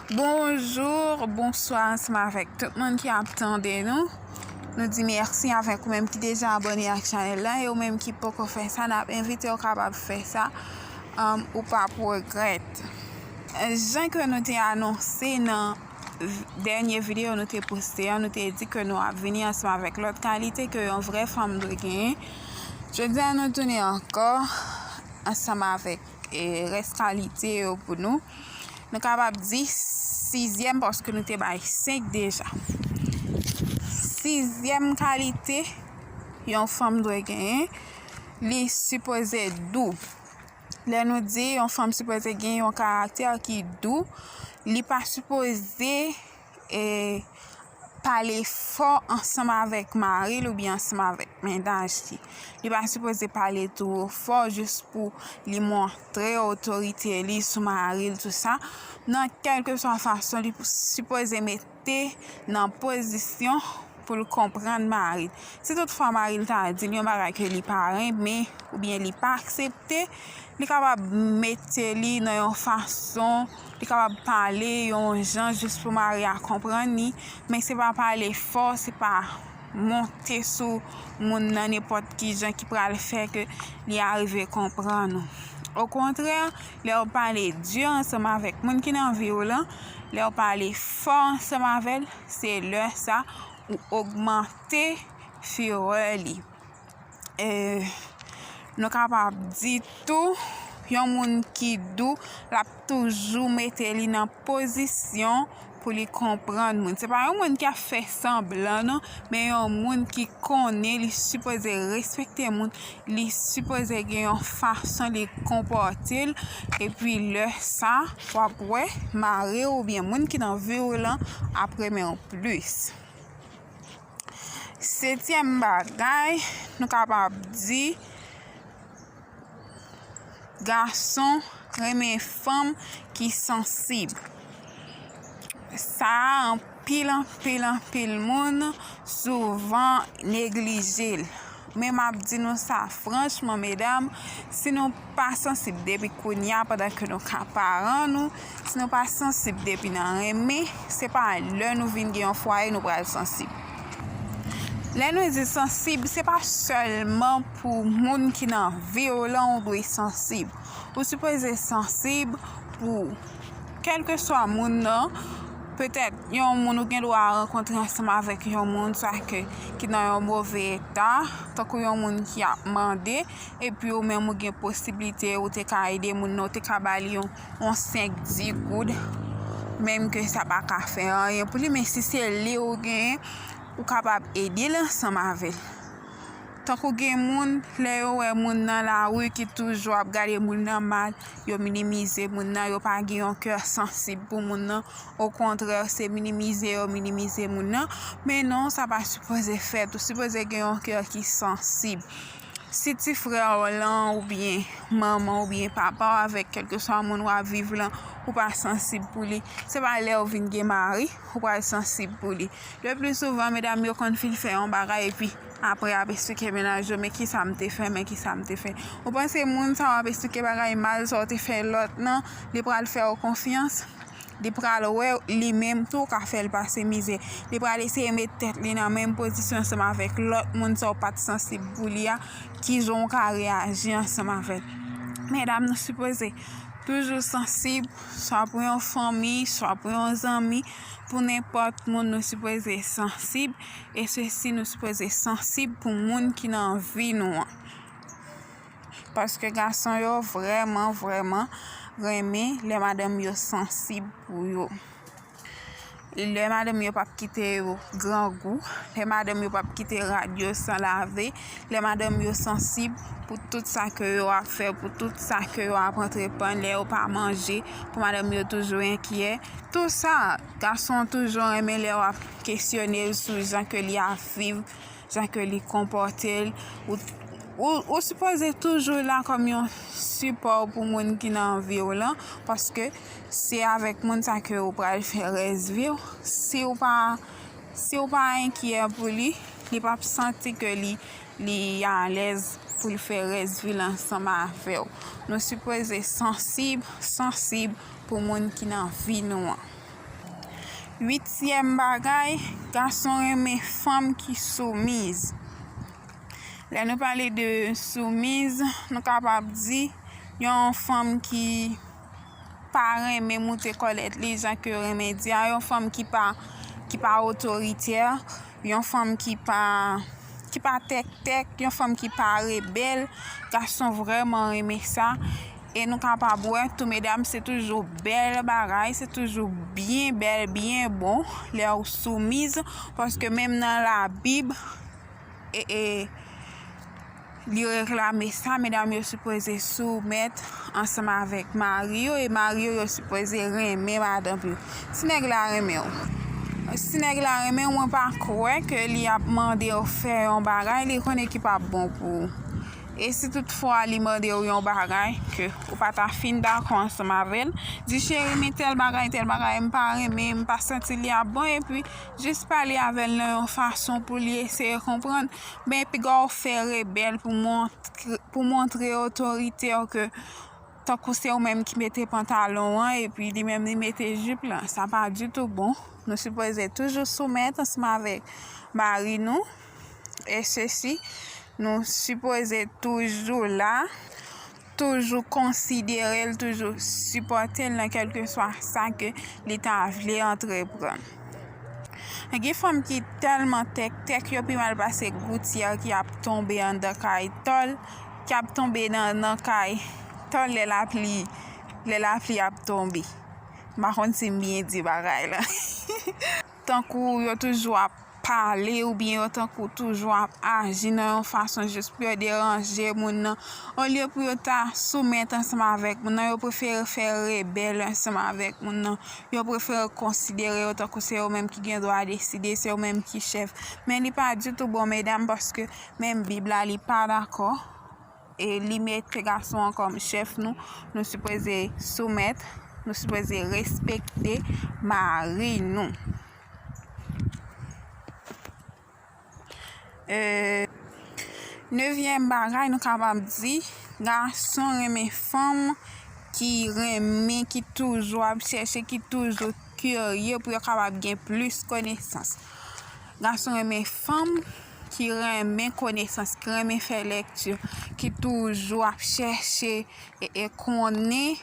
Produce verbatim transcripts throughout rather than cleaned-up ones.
Bonjou, bonswa ansanm avèk tout moun ki ap tande nou. Nou di mèsi avèk ou menm ki deja abòne ak chanèl la, e ou menm ki poko fè sa, n ap envite w kapab fè sa, um, ou p ap regrèt. Jan ke nou te anonse nan v- dènye videyo nou te poste an, nou te di ke nou ap vini ansanm avèk lòt kalite ke yon vrè fanm dwe genyen. Jodi a nou tounen ankò ansanm avèk e rès kalite yo pou nou. Nou kapab di sizyèm paske nou te bay senk deja. Sizyèm kalite yon fanm dwe genyen, li sipoze dou. Lè nou di yon fanm sipoze gen yon karaktè ki dou, li pa sipoze e pale fò ansanm avèk mari l oubyen ansanm avèk mennaj li. Li pa sipoze pale twò fò jis pou li montre otorite li sou mari l, tou sa. Nan kèlkeswa fason, li sipoze mete nan pozisyon pou l konprann mari l. Si toutfwa mari l ta di l yon bagay ke li pa renmen oubyen li pa aksepte, li kapab mete li nan yon fason, li kapab pale yon jan jis pou mari a konprann li, men se pa pale fò, se pa monte sou moun nan nenpòt ki jan ki pral fè ke li arive konprann ou. Okontrè, lè w pale di ansanm avèk moun ki nan vi w lan, lè w pale fò ansanm avè l, se lè sa ou ogmante firè li. E nou kapab di tou, yon moun ki dou, l ap toujou mete li nan pozisyon pou li konprann moun. Se pa yon moun ki ap fè sanblan, non, men yon moun ki konnen li sipoze respekte moun, li sipoze gen yon fason li konpòte l, epi lè sa, w ap wè mari w oubyen moun ki nan vi w lan ap renmen w plis. Setyèm bagay, nou kapab di, gason renmen fanm ki sansib. Sa a, anpil, anpil, anpil moun souvan neglije l. Men m ap di nou sa franchman, medam, si nou pa sansib depi kounye a, pandan ke nou ka paran nou, si nou pa sansib depi nan renmen, se pa lè nou vin gen yon fwaye nou pral sansib. Lè nou di sansib, se pa sèlman pou moun ki nan vi w lan ou dwe sansib. Ou sipoze sansib pou kèlkeswa moun nan. Petèt, yon moun ou gen dwa rankontre ansanm avèk yon moun, swa ke ki nan yon move eta, tankou yon moun ki ap mande, epi ou menm ou gen posiblite, ou te ka ede moun nan, ou te ka ba li yon, yon senk, di goud, menm ke sa pa ka fè anyen pou li, men si se li ou genyen, ou kapab ede l ansanm avè l. Tankou gen moun, lè yo wè moun nan lari ki toujou ap gade moun nan mal, yo minimize moun nan, yo pa gen yon kè sansib pou moun nan. Okontrè, se minimize yo minimize moun nan. Men non, sa pa sipoze fèt. Ou sipoze gen yon kè ki sansib. Si ti frè w lan oubyen manman w oubyen papa w avèk kèlkeswa moun w ap viv lan, ou pa sansib pou li, se pa lè w vin gen mari ou pral sansib pou li. Le pli souvan, medam yo konn fin fè yon bagay epi apre y ap esplike mennaj yo, men kisa m te fè, men kisa m te fè. Ou panse moun sa w ap esplike bagay mal sa w te fè lòt nan, li pral fè w konfyans? Li pral wè li menm tou ka fè l pase mizè. Li pral eseye met tèt li nan menm pozisyon ansanm avèk lòt moun sa w pa t sansib pou li a, kijan w ka reyaji ansanm avè l. Medam, nou sipoze toujou sansib, swa pou yon fanmi, swa pou yon zanmi, pou nenpòt moun, nou sipoze sansib, e sesi nou sipoze sansib pou moun ki nan vi nou an. Paske gason yo vrèman, vrèman renmen lè madanm yo sansib pou yo. Lè madanm yo p ap kite yo grangou, lè madanm yo p ap kite rad yo san lave, lè madanm yo sansib pou tout sa ke yo ap fè, pou tout sa ke yo ap antreprann, lè yo pa manje, pou madanm yo toujou enkyè. Tou sa, gason an toujou renmen lè w ap kesyone l sou jan ke li ap viv, jan ke li konpòte l. Ou, ou, ou sipoze toujou la kòm yon sipò pou moun ki nan vi w lan, paske se avèk moun sa ke ou pral fè rès vi w. Si w pa, si w pa enkyè pou li, li p ap santi ke li, li alèz pou l fè rès vi l ansanm avè w. Nou sipoze sansib, sansib pou moun ki nan vi nou an. Uityèm bagay, gason renmen fanm ki soumiz. Lè nou pale de soumiz, nou kapab di yon fanm ki pa renmen moute kòlèt li, jan ke yo renmen di a, yon fanm ki pa, ki pa otoritè, yon fanm ki pa, ki pa tèktèk, yon fanm ki pa rebèl. Gason vrèman renmen sa. E nou kapab wè tou, medam, se toujou bèl bagay, se toujou byen bèl, byen bon lè w soumiz, paske menm nan Labib, e, e, li reklame sa, medam yo sipoze soumèt ansanm avèk mari yo, e mari yo, yo sipoze renmen madanm yo. Si nèg la renmen w, si nèg la renmen w, mwen pa kwè ke li ap mande w fè yon bagay, li konnen ki p ap bon pou ou. E si toutfwa li mande w yon bagay ke ou pa ta fin dakò ansanm avè l, di, "Cheri, men tèl bagay, tèl bagay, m pa renmen, m pa santi li ap bon," epi jis pale avè l nan yon fason pou li eseye konprann. Men piga w fè rebèl pou montre, pou montre otorite w ke tankou se ou menm ki mete pantalon an, epi li menm li mete jip lan. Sa pa ditou bon. Nou sipoze toujou soumèt ansanm avèk mari nou. E sesi, nou sipoze toujou la, toujou konsidere l, toujou sipòte l nan kèlkeswa sa ke li ta vle antreprann. Gen fanm ki tèlman tèktèk, yo pi mal pase goutyè ki ap tonbe anndan kay tòl, ki ap tonbe nan, nan kay tòl lè lapli, lè lapli ap tonbe. M pa konn si m byen di bagay la. Tankou yo toujou ap pale oubyen yo tankou toujou ap aji nan yon fason jis pou yo deranje moun nan. Olye pou yo ta soumèt ansanm avèk moun nan, yo prefere fè rebèl ansanm avèk moun nan. Yo prefere konsidere yo tankou se yo menm ki gen dwa deside, se yo menm ki chèf. Men li pa ditou bon, medam, paske menm Bib la, li pa dakò. E li mete gason an kòm chèf nou. Nou sipoze soumèt, nou sipoze respekte mari nou. E, nevyèm bagay, nou kapab di, gason renmen fanm ki renmen, ki toujou ap chèche, ki toujou kirye pou yo kapab gen plis konesans. Gason renmen fanm ki renmen konesans, ki renmen fè lèkti, ki toujou ap chèche e, e konnen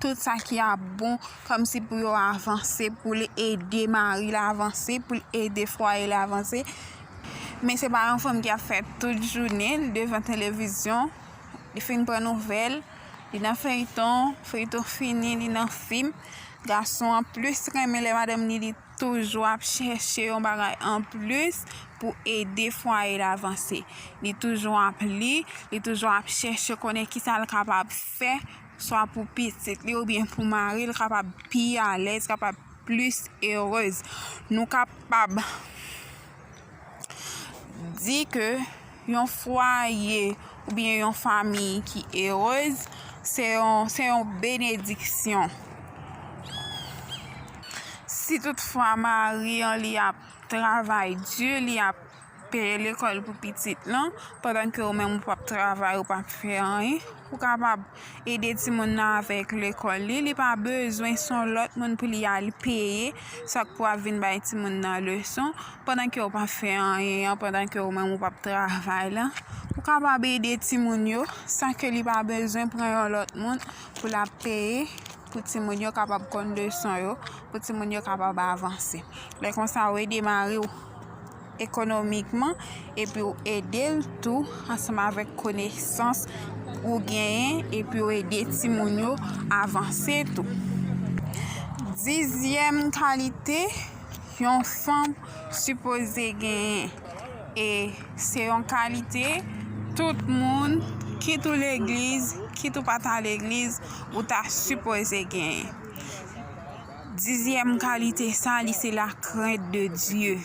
tout sa ki ap bon, kòmsi pou yo avanse, pou l ede mari l avanse, pou l ede fwaye l avanse. Men se pa yon fanm ki ap fè tout jounen l devan televizyon, li fin pran nouvèl, li nan feyton, feyton fini, li nan fim. Gason an plis renmen lè madanm li, li toujou ap chèche yon bagay anplis pou ede fwaye l avanse. Li toujou ap li, li toujou ap chèche konnen kisa l kapab fè, swa pou pitit li oubyen pou mari l, kapab pi alèz, kapab plis erez. Nou kapab di ke yon fwaye oubyen yon fanmi ki erez, se yon, se yon benediksyon. Si toutfwa mari an li ap travay di, li ap peye lekòl pou pitit lan, pandan ke ou menm ou p ap travay, ou p ap fè anyen, ou kapab ede timoun nan avèk lekòl li. Li pa bezwen se yon lòt moun pou li al peye sa k pou ap vin bay timoun nan leson, pandan ke ou p ap fè anyen an, pandan ke ou menm ou p ap travay la. Ou kapab ede timoun yo san ke li pa bezwen pran yon lòt moun pou l ap peye, pou timoun yo kapab konn leson yo, pou timoun yo kapab avanse. Lè konsa, ou ede mari w ekonomikman, epi w ede l tou ansanm avèk konesans ou genyen, epi w ede timoun yo avanse tou. Dizyèm kalite yon fanm sipoze genyen, e se yon kalite tout moun, kit ou legliz, kit ou pa ta legliz, ou ta sipoze genyen. Dizyèm kalite sa, li se lakrent de Dye.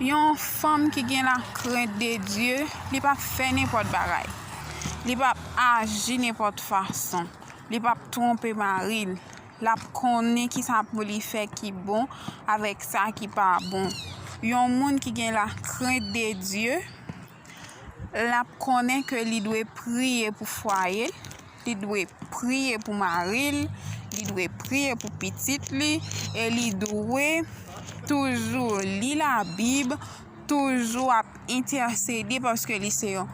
Yon fanm ki gen lakrent de Dye, li p ap fè nenpòt bagay. Li p ap aji nenpòt fason. Li p ap twonpe mari l. L ap konnen kisa pou li fè ki bon avèk sa ki pa bon. Yon moun ki gen lakrent de Dye, l ap konnen ke li dwe priye pou fwaye l, li dwe priye pou mari l, li dwe priye pou pitit li, e li dwe toujou li Labib, toujou ap entèsede, paske li se yon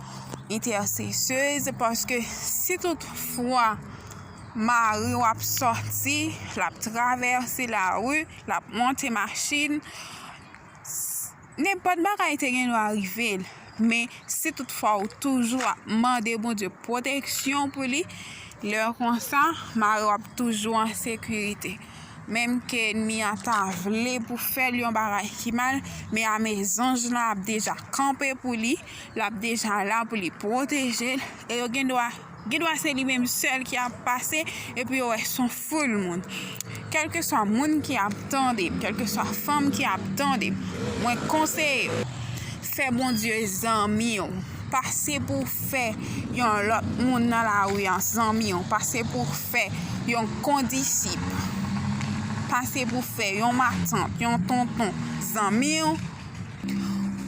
entèsesez, paske si toutfwa mari w ap sòti, l ap travèse lari, l ap monte machin, nenpòt bagay te gen dwa rive l, men si toutfwa ou toujou ap mande Bondye pwoteksyon pou li, lè konsa, mari w ap toujou an sekirite. Menm ke ènmi an ta vle pou fè l yon bagay ki mal, men ame zanj lan ap deja kanpe pou li, l ap deja la pou li pwoteje l, e yo gen dwa, gen dwa se li menm sèl ki ap pase, epi yo wè se yon foul moun. Kèlkeswa moun ki ap tande m, kèlkeswa fanm ki ap tande m, mwen konseye w, fè Bondye zanmi w. Pase pou w fè yon lòt moun nan lari an zanmi w. Pase pou w fè yon kondisip. Pase pou w fè yon matant, yon tonton zanmi w.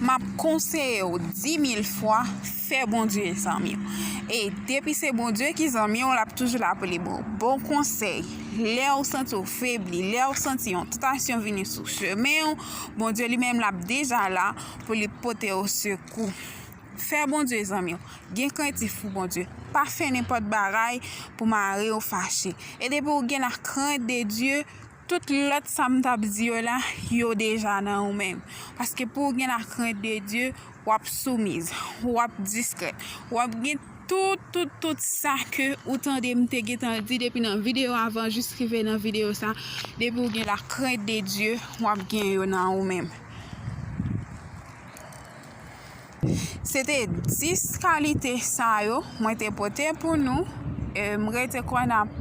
M ap konseye w dimil fwa, fè Bondye zanmi w. E depi se Bondye ki zanmi w, l ap toujou la pou li ba w bon konsèy. Lè w santi w febli, lè w santi yon tantasyon vini sou chemen w, Bondye li menm l ap deja la pou li pote w sekou. Fè Bondye zanmi w. Gen krentif pou Bondye. Pa fè nenpòt bagay pou mari w fache. E depi w gen la krent de Dye, tout lòt sa m t ap di yo la, yo deja nan ou menm. Paske pou w gen la krent de Dye, w ap soumiz, w ap diskrèt, w ap gen tout, tout, tout sa ke ou tande m te gentan di depi nan videyo avan jis rive nan videyo sa. Depi w gen la krent de Dye, w ap gen yo nan ou menm. Se te dis kalite sa yo mwen te pote pou nou. E m rete kwè n ap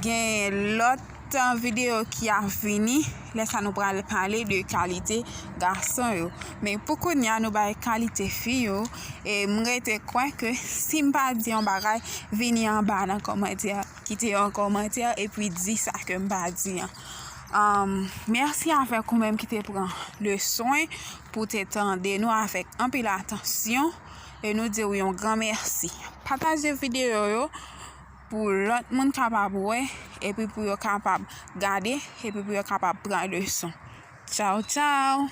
gen lòt videyo ki ap vini. Lè sa nou pral pale de kalite gason yo. Men pou kounye a, nou bay kalite fi yo. E m rete kwè ke si m pa di yon bagay, vini anba nan kòmantè, kite yon kòmantè epi di sa ke m pa di an. Um, mèsi avèk ou menm ki te pran le swen pou te tande nou avèk anpil atansyon. E nou di w yon gran mèsi. Pataje videyo yo pou lòt moun kapab wè, epi pou yo kapab gade, epi pou yo kapab pran leson. Tchaw, tchaw!